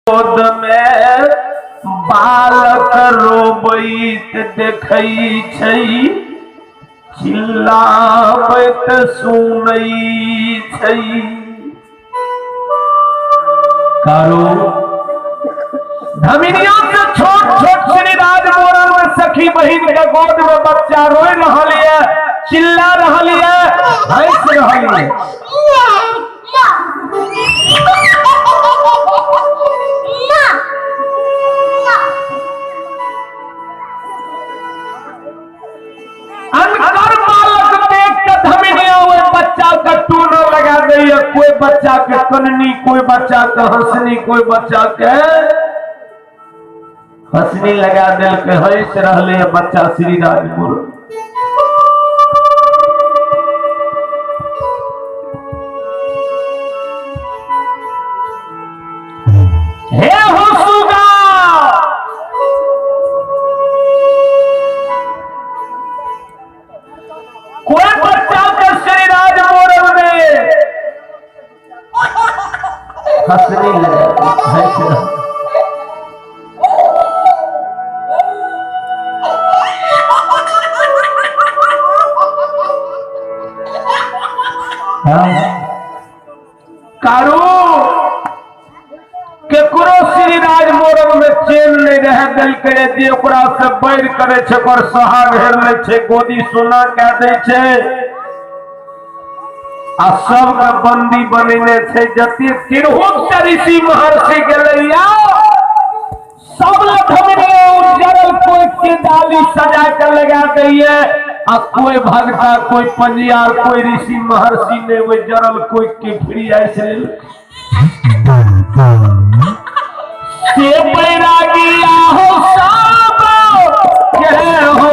गोद में बालक रोबैत देखै छै, चिल्लाबैत सुनै छै। कारो धमिनिया से छोट छोट श्रीराज मोरन में सखी बहिन के गोद में बच्चा रोइ रहल ये, चिल्ला रहल ये, हंस रहल ये। अनकर बालक देख के धमिनिया ओहि बच्चा के टूना लगा दैया। कोई बच्चा के कननी, कोई बच्चा के हंसनी, कोई बच्चा के हंसनी लगा दिल के हंस रहले बच्चा श्री राजपुर। हे हो सुगा, कोई बच्चा के श्रीराज मोरल में हंसने लगा, हंस रहा। कारू केकरो श्रीराज मोरंग में चैन नहीं रह दिल के जे ओकरा से बैर करे छै, ओकर सोहाग हेर लै छै, गोदी सोना कए दै छै आ सबके बंदी बनेने छै। जते तिरहुत से ऋषि महर्षि गेलैया सब लखनऊ जरल कोई के डाली सजा के लगा दैये आ कोई भगता, कोई पंजियार, कोई ऋषि महर्षि ने वो जरल कोई के फ्री ऐसे से बैरागिया हो सब के हो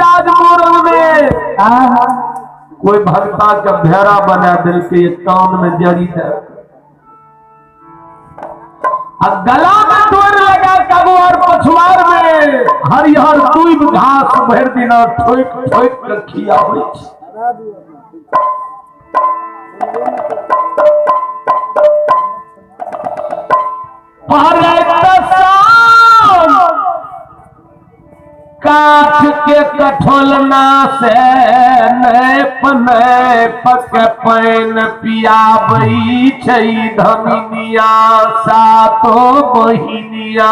राज मोरंग में कोई भक्ता के भेड़ा बना दिल के कान में जड़ी दे आ गला में डोर लगा कबुआर पछुआर में हरिहर दूब घास भरि दिना ठोक ठोक के खियाबै छै। काठ के कठोलना से नैप नैप के पानि पियाबै छै धमिनिया सातो बहिनिया।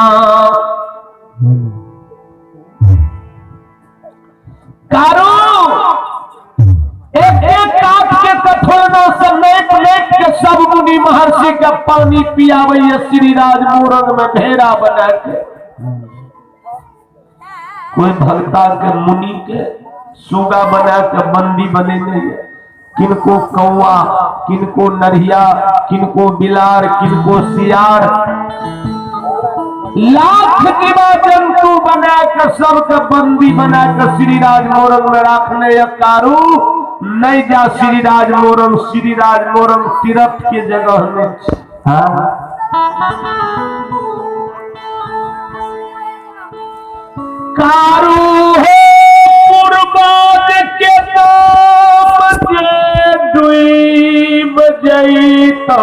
कारो एक एक काठ के कठोलना से नैप नैप के सब मुनि महर्षि के पानी पियाबै श्री राज मोरंग में भेड़ा बना के। कोई भक्ता के मुनि के सुगा बना के बंदी बनेने है, किनको कौआ, किनको नरिया, किनको बिलार, किनको सियार, लाख जीवा जंतु बना के सबके बंदी बना के श्री राज मोरंग में रखने या कारू नहीं जा श्री राज मोरंग। श्री राज मोरंग तीर्थ के जगह में। हाँ कारू हो पूर्वज के नाम जे डूब जैता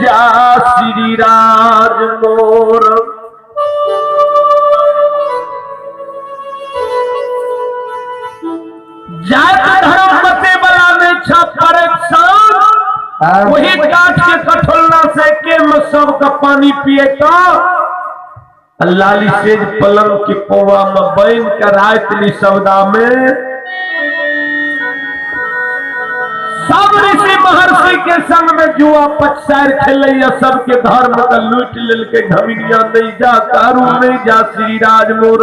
जा श्री राज मोर। जात धर्म बचे वाला नहीं छ परेशान वही काठ के कठोलना से के में सबका पानी पिए तो लाली सेज पलंग के पौवा में बन के रात ली सौदा में सब ऋषि महर्षि के संग में जुआ पचसार खेल सबके धर्म का लूट लेल के घमिनिया नहीं जा कारू नहीं जा श्री राज मोर।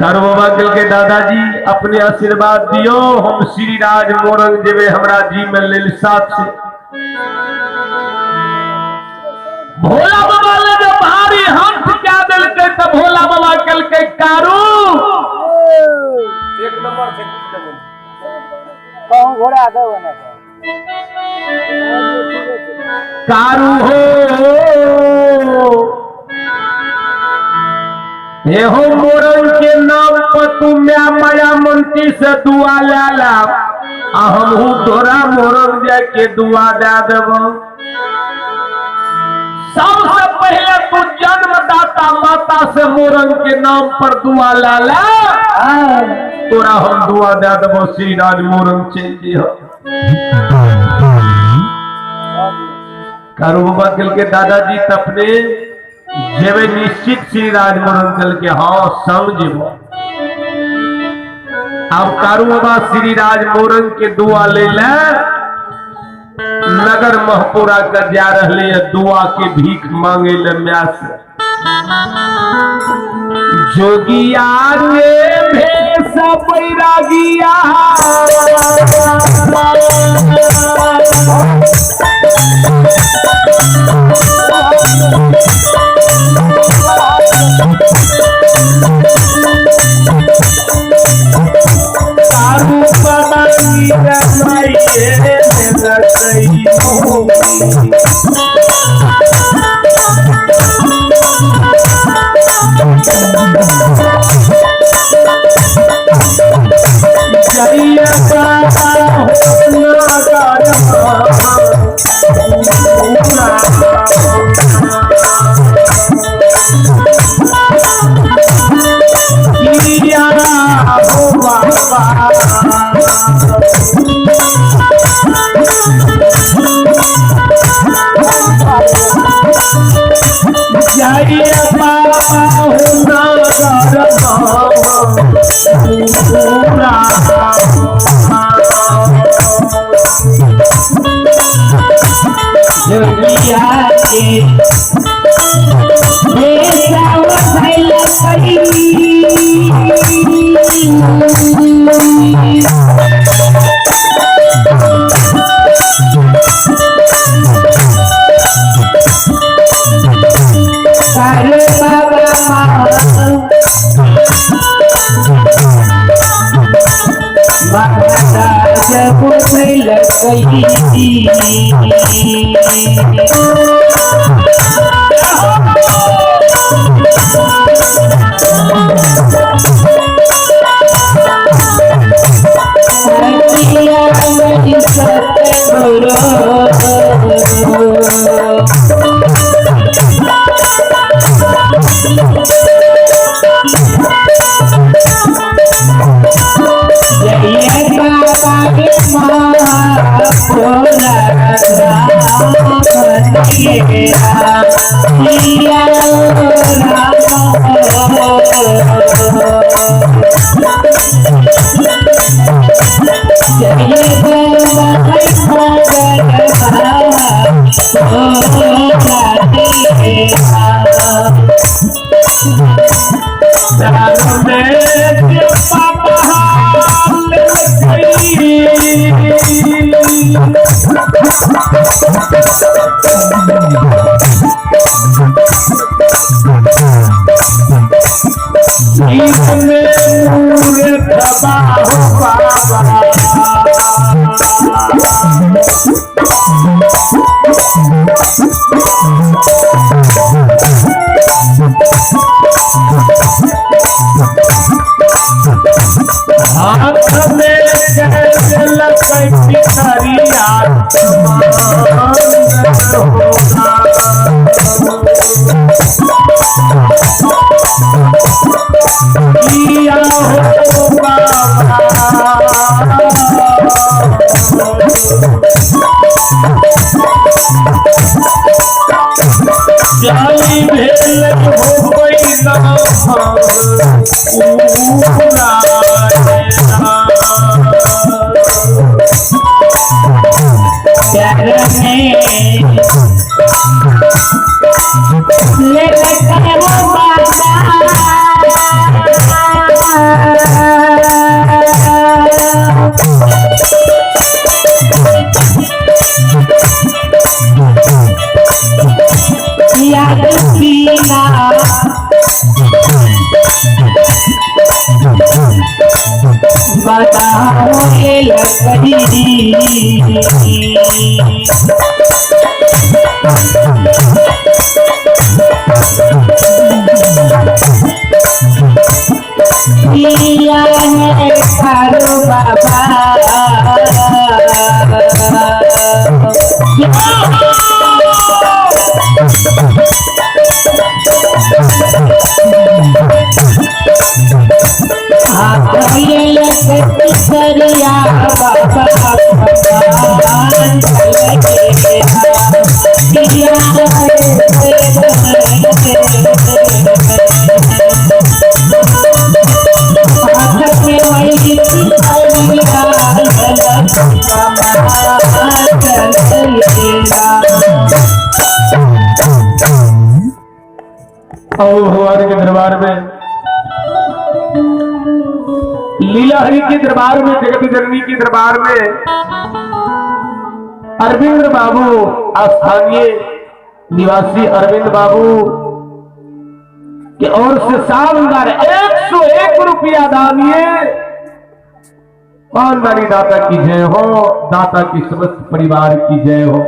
कारू बाबा कल के दादाजी अपने आशीर्वाद दियो, हम श्री राज मोरंग जेबे हमरा जी में लिलसा छे। भोला बाबा ले जब भारी हंस क्या दिल के तब भोला बाबा कल के कारू एक नंबर से कहूं घोड़ा आगे बना कारू हो हे हो मोरंग के नाम पर तू म्या माया मंत्री से दुआ ला ला आ हमहू तोरा मोरंग जाय के दुआ दे देबो। सबसे पहले तू जन्मदाता माता से मोरंग के नाम पर दुआ ला ला, तोरा हम दुआ दे देबो श्री राज मोरंग चल जिहो। कारू बाबा कल के दादाजी तपने जेबे निश्चित श्री राज मोरंग कल के हाँ संग जेबो। अब कारू बाबा श्री राज मोरंग के दुआ ले ले नगर महपुरा का जा रहे है दुआ के भीख मांगे ले म्या से। जोगिया रे भेष बैरागिया कारू बाबा की रमाई अरे बाबा और भगवान के दरबार में, लीला हरि के दरबार में, जगत जननी के दरबार में अरविंद बाबू, स्थानीय निवासी अरविंद बाबू के ओर से शानदार 101 रुपया दानिए। मानदानी दाता की जय हो, दाता की समस्त परिवार की जय हो।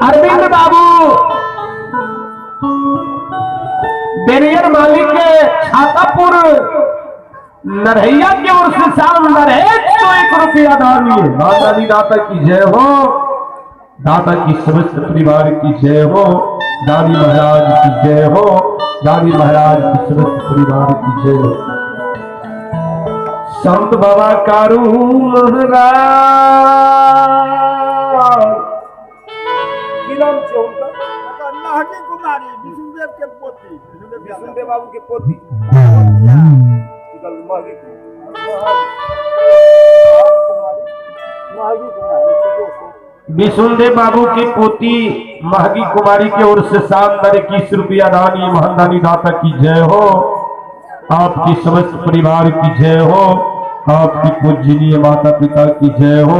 अरविंद बाबू बेरियर मालिक छातापुर नरहैया की ओर से शानदार 101 रुपया दानिए। माताजी दाता की जय हो, दाता की समस्त परिवार की जय हो, दानी महाराज की जय हो, दानी महाराज की समस्त परिवार की जय हो। संत बाबा कारू महाराज कुमारी विष्णुदेव के पोती, विष्णुदेव बाबू के पोती विष्णुदेव बाबू की पोती महगी कुमारी की ओर से शानदार 21 रुपया दानी। महादानी दाता की जय हो, आपकी समस्त परिवार की जय हो, आपकी पूजनीय माता पिता की जय हो,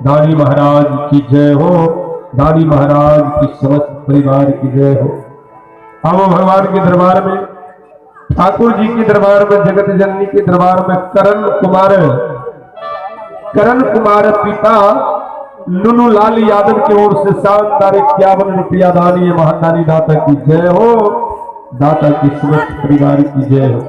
दानी महाराज की जय हो, दानी महाराज की समस्त परिवार की जय हो। अब भगवान के दरबार में, ठाकुर जी के दरबार में, जगत जननी के दरबार में करण कुमार पिता नुनू लाल यादव की ओर से शानदार 51 रुपया दानी। महादानी दाता की जय हो, दाता की समस्त परिवार की जय हो।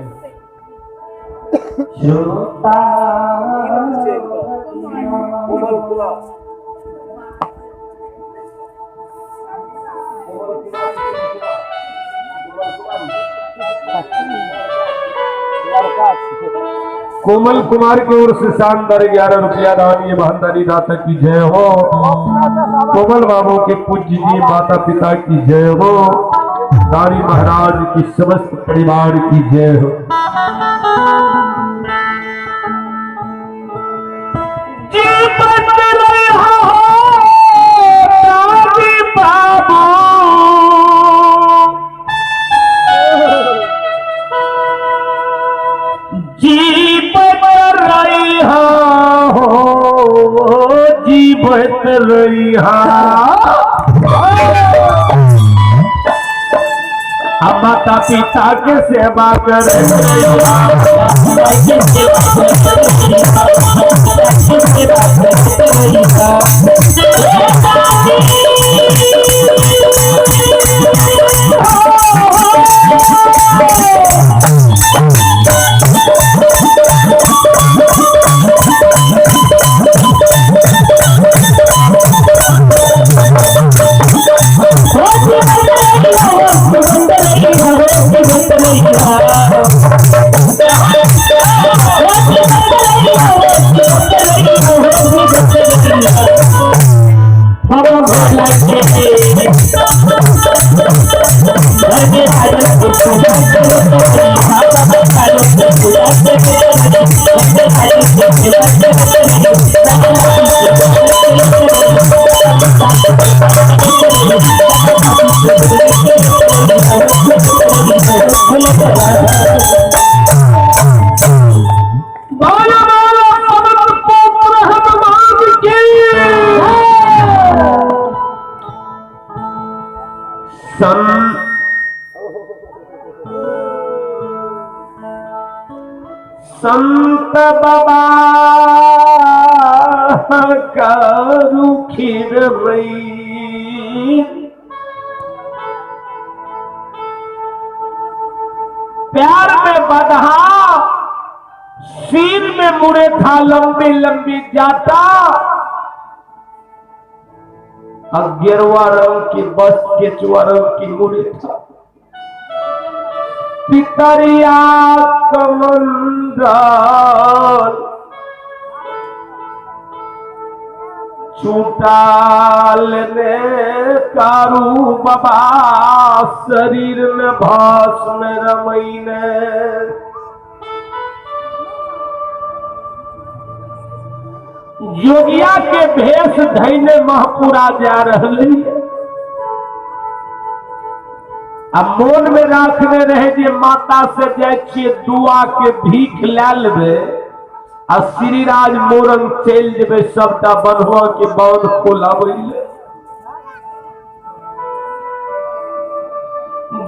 कोमल कुमार की ओर से शानदार 11 रुपया दानी। महादानी दाता की जय हो, कोमल बाबू के पूज्य जी माता पिता की जय हो, दानी महाराज की समस्त परिवार की जय हो। जी बच रहे हो दानी। आ माता पिता के सेवा कर बोलो बोलो पवन पुत्र हनुमान की। संत बाबा करू खीरवई प्यार में बदहा सिर में मुड़े था लंबी लंबी जाता और गेरुआ रंग की बस केचुआ रंग की मुड़े था। पितरिया कमंडल छूटा लेने कारू बाबा शरीर में भस्म रमैने। जोगिया के भेष धैने महपुरा जा रही आ मोन में राखने रहे जे माता से जाय छियै दुआ के भीख लै लेबै आ श्रीराज मोरंग चलि जेबै सबटा बन्हुआ के बांध खोलाबै ले।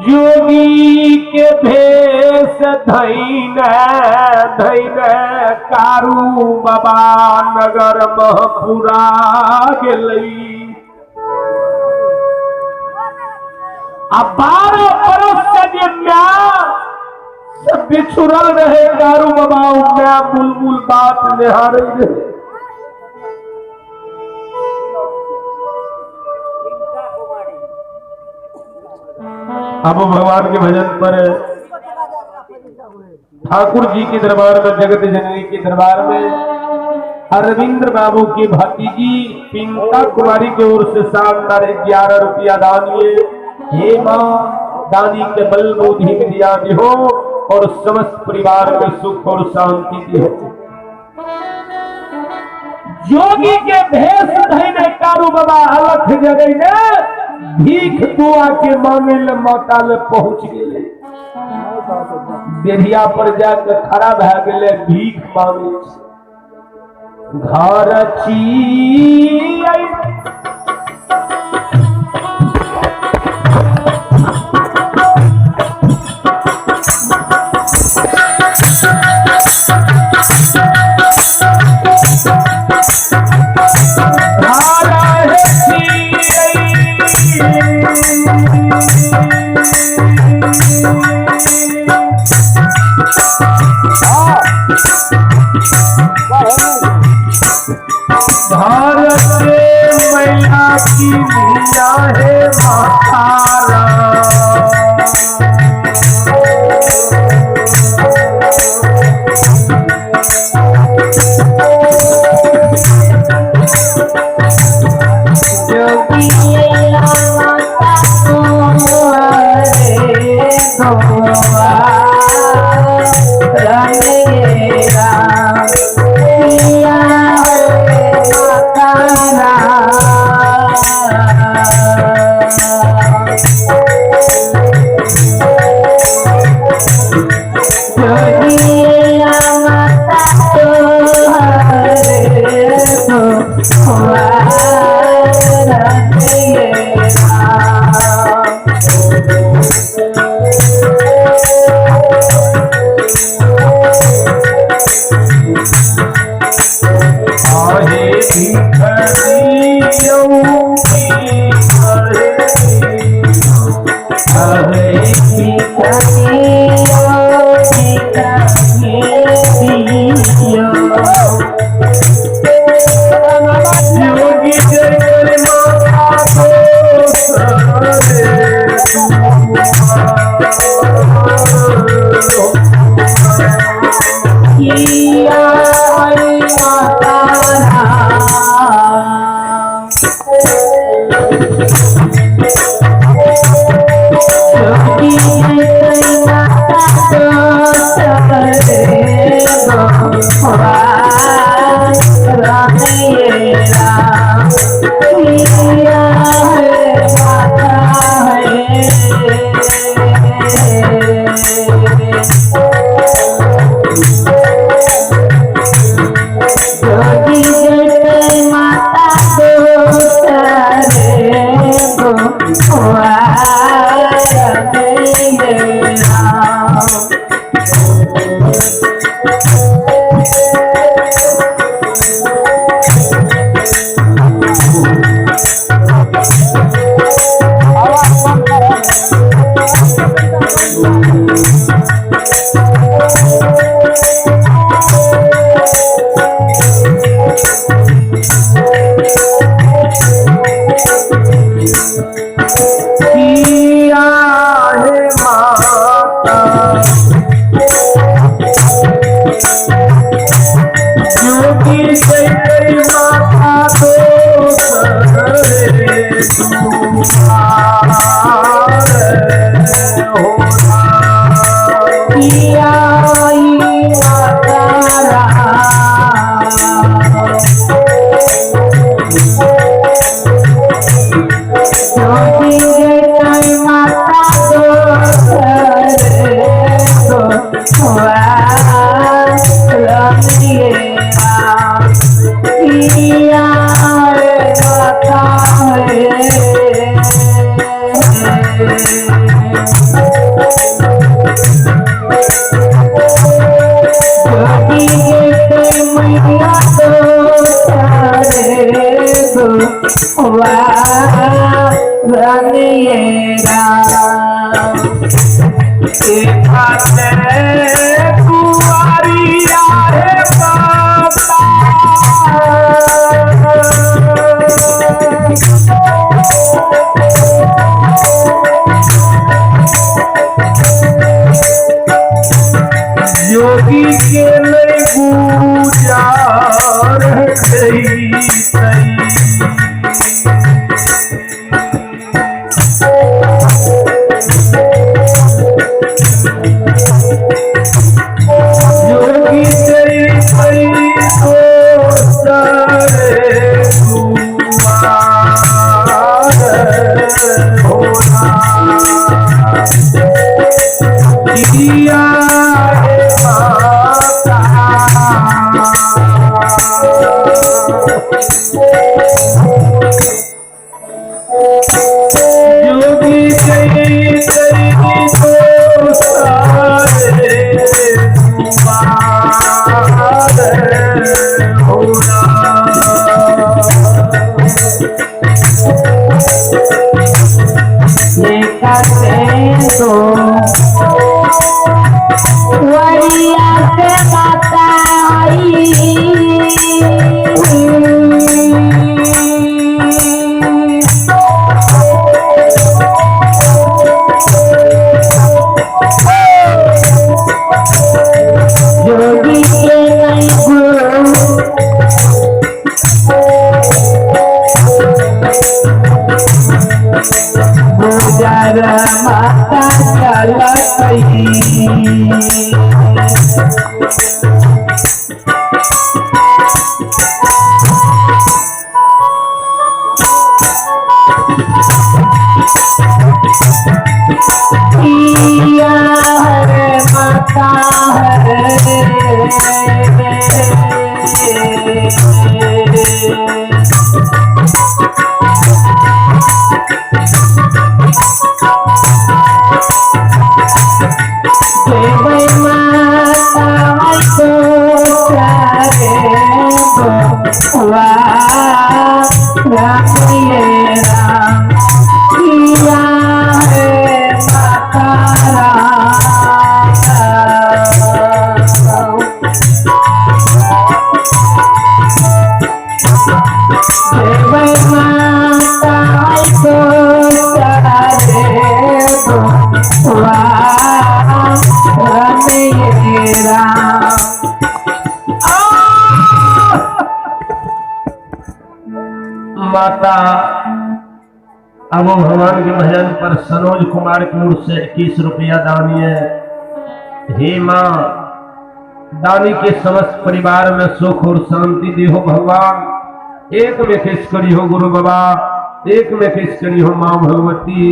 जोगी के भेष धैने धैने कारू बाबा नगर महपुरा गेलै। आ 12 बरस से जे my से बिछुड़ल रहे कारू बाबा my बुलबुल बात निहारे रहे। अब भगवान के भजन पर ठाकुर जी के दरबार में, जगत जननी के दरबार में अरविंद्र बाबू की भतीजी पिंका कुमारी की ओर से शानदार 11 रुपया दान ये। हे माँ दानी के बल बुद्धि विद्या हो और समस्त परिवार में सुख और शांति दी हो। जोगी के भेष धैने कारू बाबा अलख जगैने भीख दुआ के मांगे ले माता ले पहुंच गए। बेरिया पर जाकर खड़ा भै गेले भीख मांगे। घर छी भारत मैया की मिया है मातारा। किया है माता योगी जय माता दोसरे दुआर हो किया माता जोगी माता कुआरिया रे माता योगी के नहीं गुजार गई। योगी तेरी दोसरे दुआर होना किया है माता। योगी तेरी दोसरे दुआर होना। वरिया से माता आई। जोगी के नहीं गुरु गुजर माता चलतई। किया है माता है। देव माता दोसरे दुआर राम ये राम किया है माता राम। देव माता दोसरे दुआर राम ये राम। माता अब वो भगवान के भजन पर सनोज कुमार की ओर से 21 रुपया दानी है। हे माँ, दानी के समस्त परिवार में सुख और शांति दी हो भगवान। एक में किस करी हो गुरु बाबा, एक में किस करी हो माँ भगवती।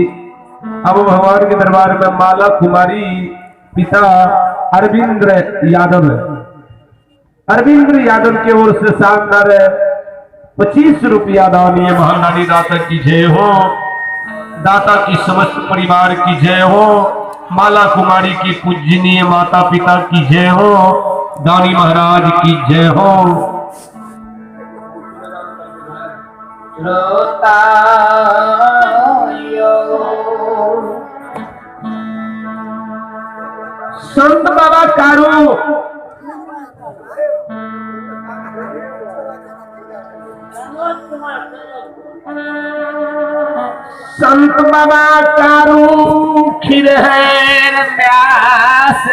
अब भगवान के दरबार में माला कुमारी पिता अरविंद्र यादव, अरविंद्र यादव की ओर से शानदार 25 रुपया दानी है। महादानी दाता की जय हो, दाता की समस्त परिवार की जय हो, माला कुमारी की पूजनीय माता पिता की जय हो, दानी महाराज की जय हो। संत बाबा कारू संत बाबा कारू खिरहर प्यास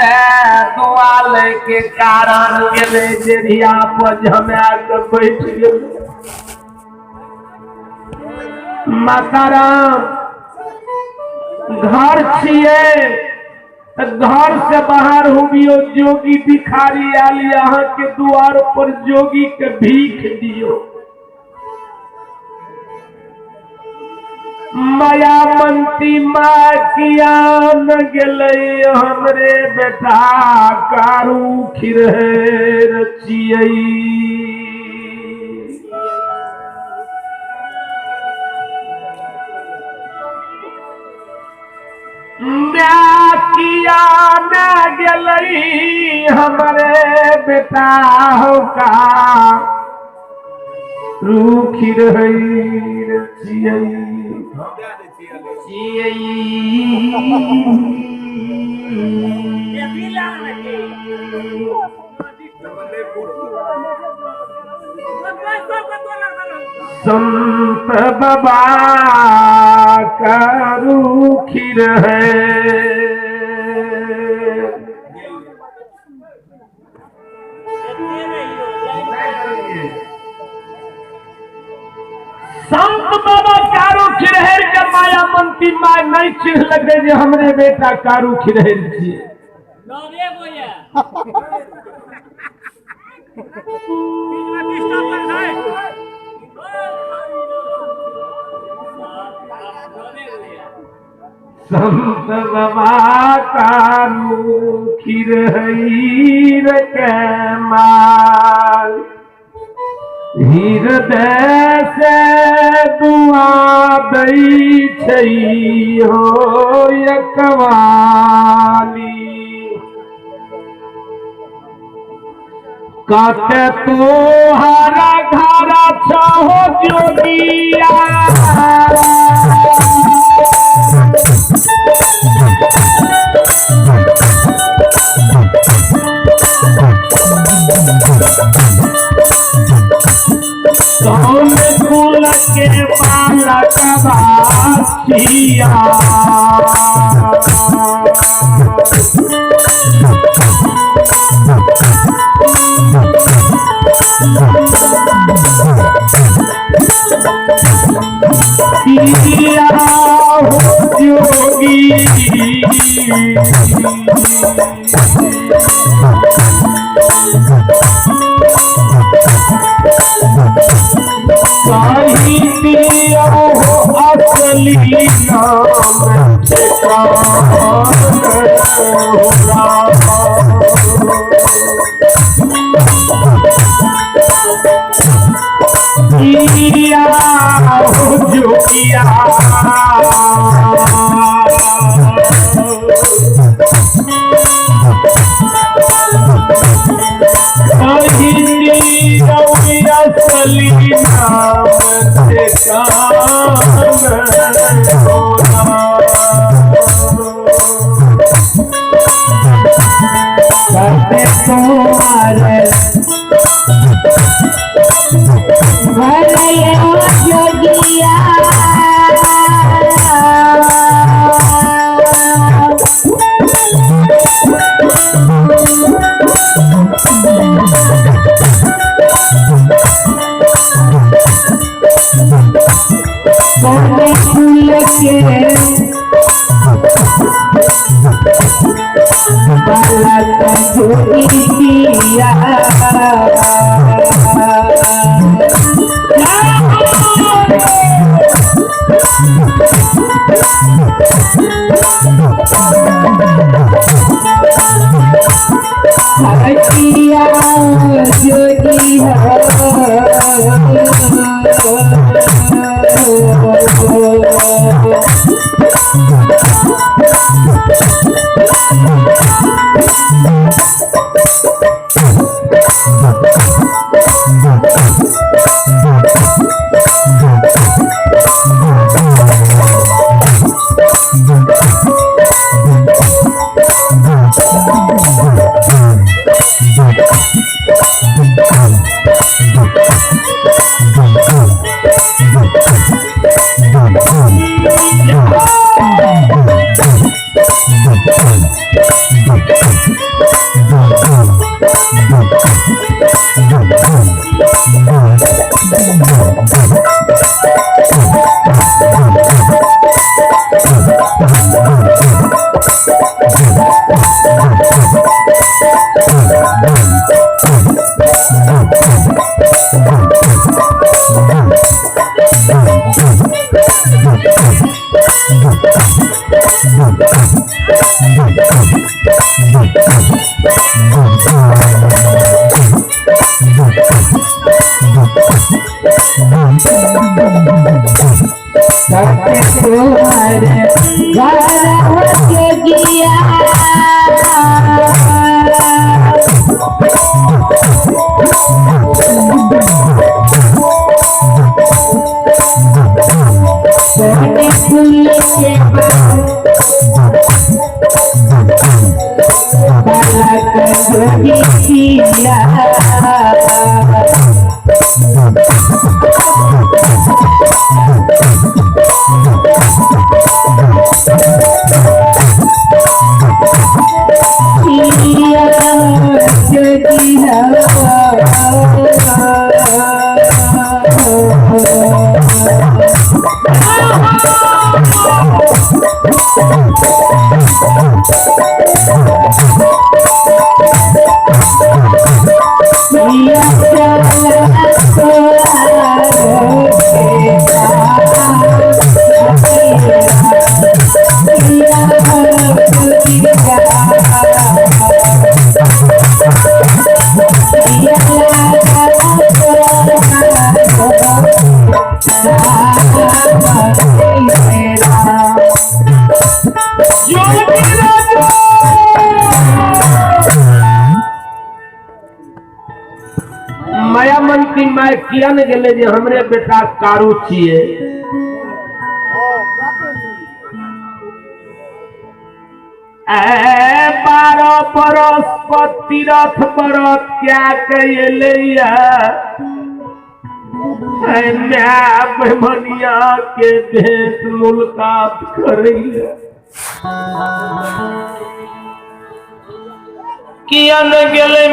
दुआल के कारण गेले जेरिया पर झमा के बैठ गेल। माता राम घर छिए घर से बाहर होबियो जोगी भिखारी आयल यहाँ के द्वार पर जोगी के भीख दियो। माया मंती माँ किया न गेलै हमरे बेटा कारू खिरहर छियै। किया न गेलै हमरे बेटा हो का खिरहर छियै। संत बाबा कारू खिरहर संत बाबा कारू खिरहर के माया मंती my नहीं चिन्ह लगे जे हमरे बेटा कारू खिरहर छियै। संत बाबा कारू खिरहर के माल हृदय से दुआ दै छै हो एकवाली। कते तोहरा घर छहो जोगिया कौन कुल के बालक बासिया। किया हो जोगी कही दियो हो असली नाम किया हो जोगिया। असली नाम जोगिया। के बालक जोगी पिया। पिया जोगी हो। माया मन की my किया ने गेले जे हमरे बेटा कारू छिए। ए 12 बरस पर तीरथ बरत क्या कइले my के भेंट मुलाकात करैले किया न गेले।